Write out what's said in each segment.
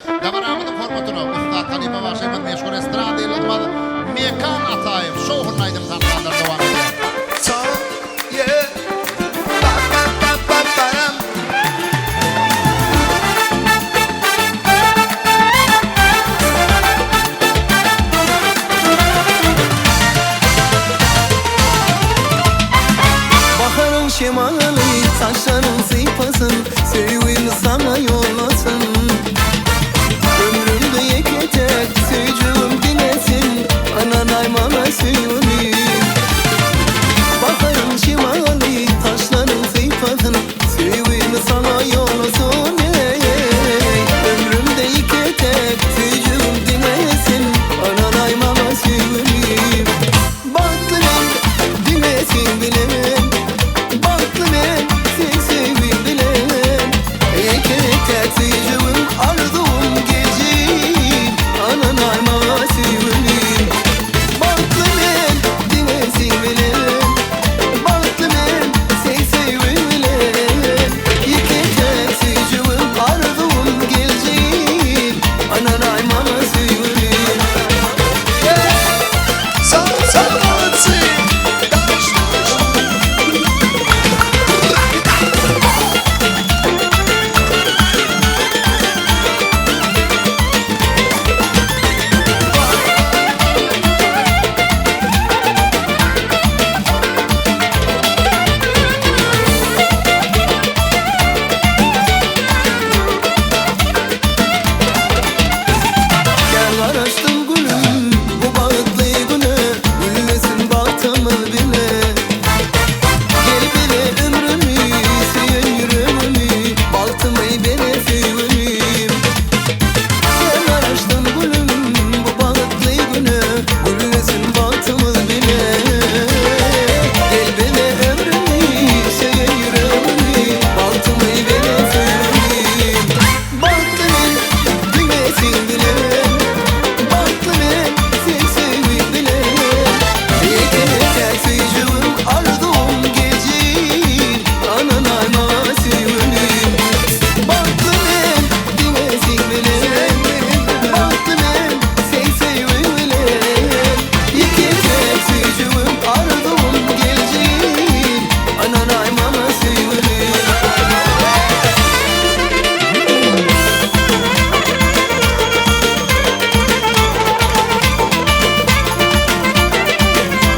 Dabaramyzyň hormatyna ussat halypa bagşymyz meşhur estrada ýyldyzymyz Mekan Ataýew şowhunly aýdym tanslarynda dowam edýär. Baharyň şemaly saçlaryň sypasyn Söýgimi saňa ýollasyn Ömrümde ýeke-täk söýjegim diňe sen Ynanaý maňa söýgümi Baharyň şemaly saçlaryň sypasyn Söýgimi saňa ýollasyn eý Ömrümde ýeke-täk söýjegim diňe sen Ynanaý maňa söýgümi Bagtly men diňe sen bilen Bagtly men sen söýgim bilen Ýeke-täk söýjegim arzuwym geljegim Ynanaý maňa söýgülim Bagtly men diňe sen bilen Bagtly men sen söýgim bilen Ýeke-täk söýjegim arzuwym geljegim Ynanaý maňa söýgülim. Kän garaşdym gülüm bu bagtly güne Güllesin bagtymyz bile Gel bile ömrümi söýen ýüregimi Bagtymy bere söýgülim Kän garaşdym gülüm bu bagtly güne Güllesin bagtymyz bile Gel bile ömrümi söýen ýüregimi Bagtymy bere söýgülim Bagtly men diňe sen bilen Bagtly men sen söýgim bilen Ýeke-täk söýjegim arzuwym geljegim Ynanaý maňa söýgülim Bagtly men diňe sen bilen Bagtly men sen söýgim bilen Ýeke-täk söýjegim arzuwym geljegim Ynanaý maňa söýgülim.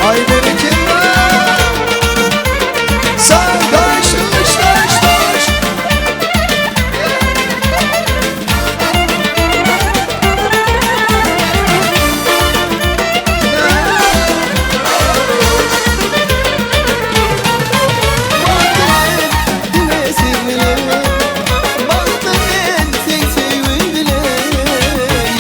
Ay bereketli Sen taş taş taş taş Bagtly men diňe sen bilen Bagtly men sen söýgüň bilen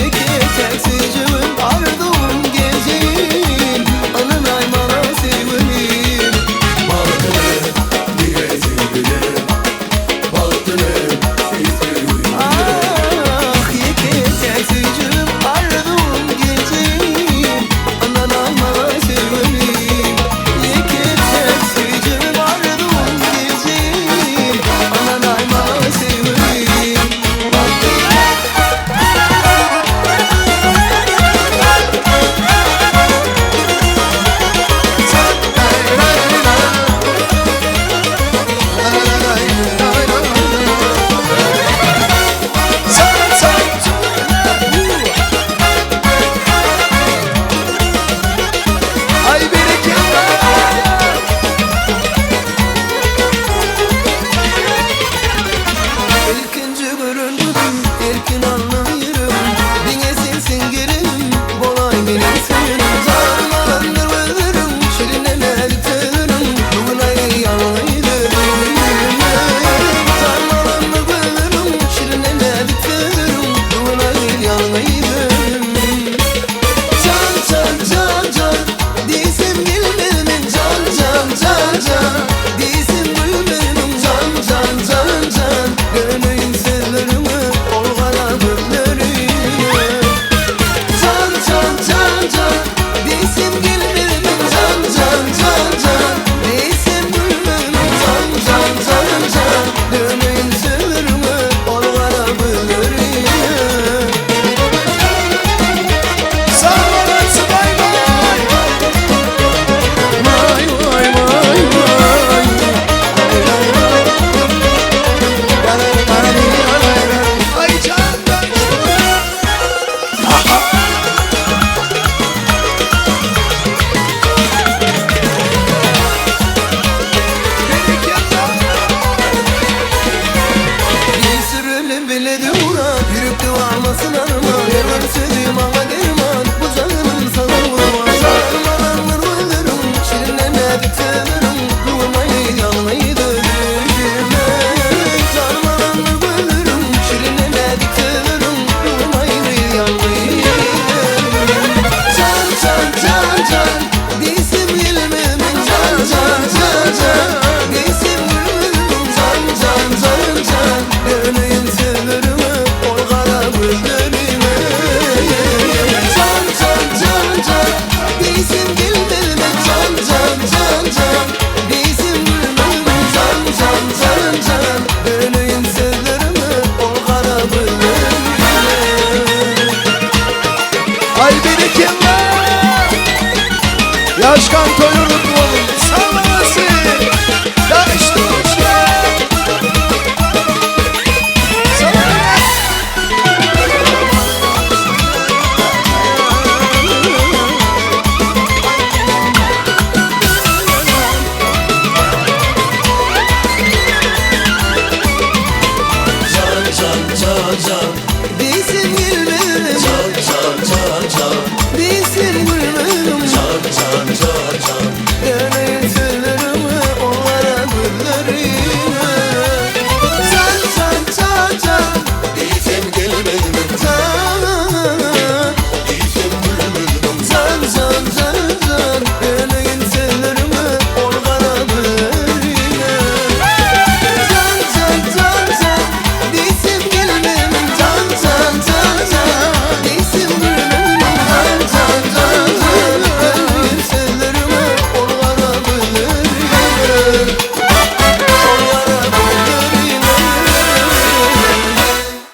Ýeke-täk söýjegim arzuwym geljegim Ynanaý maňa söýgülim Bagtly men diňe sen bilen Bagtly men sen söýgüň bilen Ah ýeke-täk söýjegim arzuwym geljegim Ynanaý maňa söýgülim Ýeke-täk söýjegim arzuwym geljegim Ynanaý maňa söýgülim Bagtly Sen sen Ay bereketli Ilkinji gören gözüm erkin anlaýarym Diňe sensiň geregim bolaý meniň söýenim Janym alandyr gözleriň şirin näzik sözleriň Bu gün aýy ýalňyzym Janym alandyr gözleriň şirin näzik sözleriň Bu gün aýy ýalňyzym Jan jan jan jan diýsem gelmezmiň Jan jan jan jan diýsem gülmezmiň Jan jan jan jan döneýin sözleriňe ol gara gözleriňe. Ýaşkan toýun.